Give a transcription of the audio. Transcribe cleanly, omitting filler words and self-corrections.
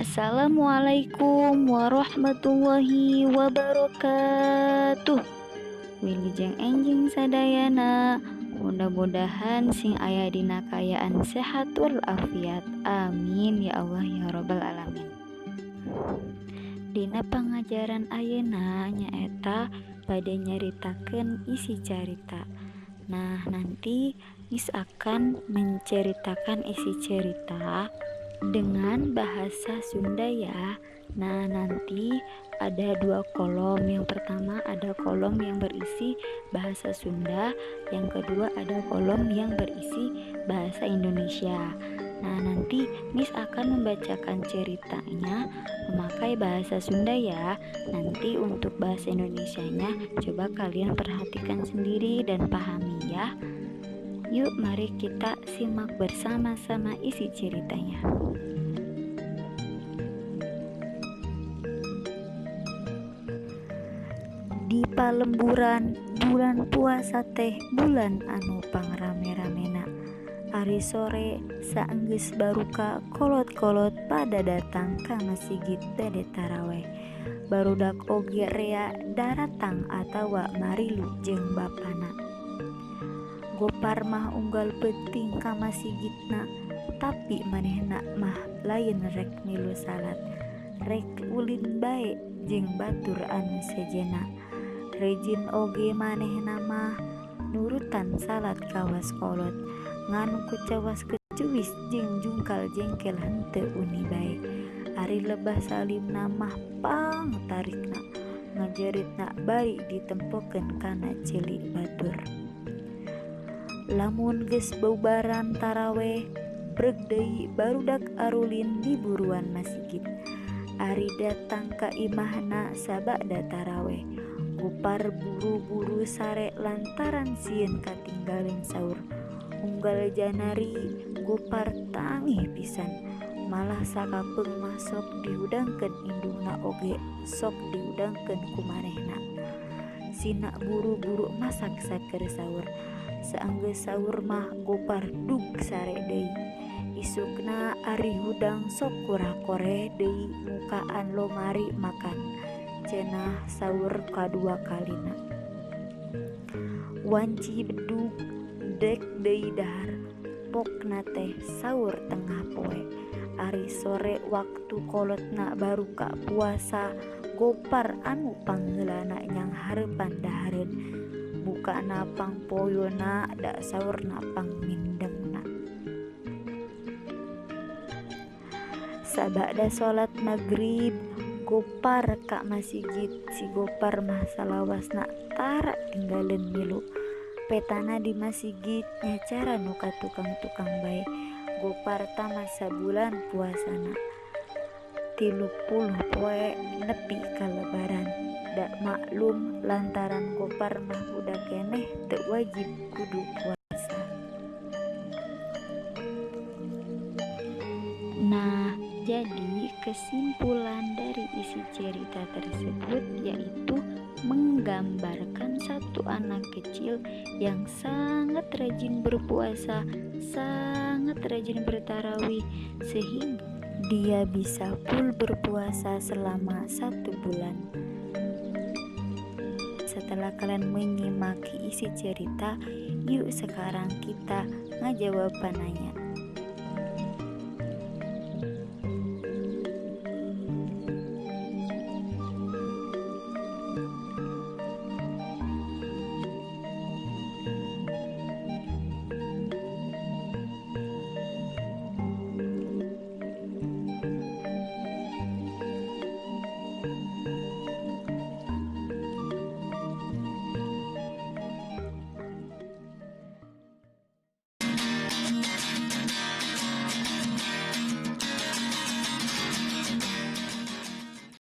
Assalamualaikum warahmatullahi wabarakatuh. Wilujeng enjing sadayana. Mudah-mudahan sing aya dina kaayaan sehat walafiat. Amin ya Allah ya robbal alamin. Dina pangajaran ayeuna nyaeta bade nyaritakeun isi carita. Nah, nanti Miss akan menceritakan isi cerita dengan bahasa Sunda ya. Nah, nanti ada dua kolom. Yang pertama ada kolom yang berisi bahasa Sunda, yang kedua ada kolom yang berisi bahasa Indonesia. Nah, nanti Miss akan membacakan ceritanya memakai bahasa Sunda ya. Nanti untuk bahasa Indonesianya coba kalian perhatikan sendiri dan pahami ya. Yuk, mari kita simak bersama-sama isi ceritanya. Di palemburan, bulan puasa teh bulan anu pangrame-ramena. Ari sore saenggeus baruka, kolot-kolot pada datang ka masigit bade taraweh. Barudak oge rea daratang atawa marilu jeung bapana. Gopar mah unggal peuting ka masigitna, tapi manehna mah lain rek milu salat, rek ulin bae jeung batur anu sejenna. Rejin oge manehna mah nurutan salat kawas kolot, ngan ku cawas kecuwis jeung jungkal jengkel henteu uni bae. Ari lebah salimna mah pang tarikna, ngajeritna bari ditempokeun kana ceuli batur. Lamun geus bubaran taraweh, breg deui barudak arulin di buruan masigit. Ari datang ka imahna sabada taraweh, Gopar buru-buru sare lantaran sieun katinggaleun saur. Unggal janari Gopar tangih pisan, malah sakapeung mah sok dihudangkeun indungna oge sok dihudangkeun ku manehna. Sina buru-buru masak saker saur. Saenggeus saur mah Gopar dug sare deui. Isukna ari hudang sok kurah-koreh deui mukaan lomari makan. Cenah saur kadua kalina. Wanci bedug dek deui dahar. Pokna teh saur tengah poe. Ari sore waktu kolotna baruka puasa, Gopar anu pangheulana nyanghareupan dahareun. Bukana pangpoyona da saurna pangmindengna. Sabada salat magrib, Gopar ka masigit. Si Gopar mah salawasna tara tinggaleun milu. Petana di masigit nyacara nu ka tukang-tukang bae. Gopar tamat sabulan puasana, 30 poe nepi ka lebaran. Da maklum lantaran Gopar mah budak keneh teu wajib kudu puasa. Nah, jadi kesimpulan dari isi cerita tersebut yaitu menggambarkan satu anak kecil yang sangat rajin berpuasa, sangat rajin bertarawih, sehingga dia bisa full berpuasa selama satu bulan. Setelah kalian menyimak isi cerita, yuk sekarang kita ngajawab pananya.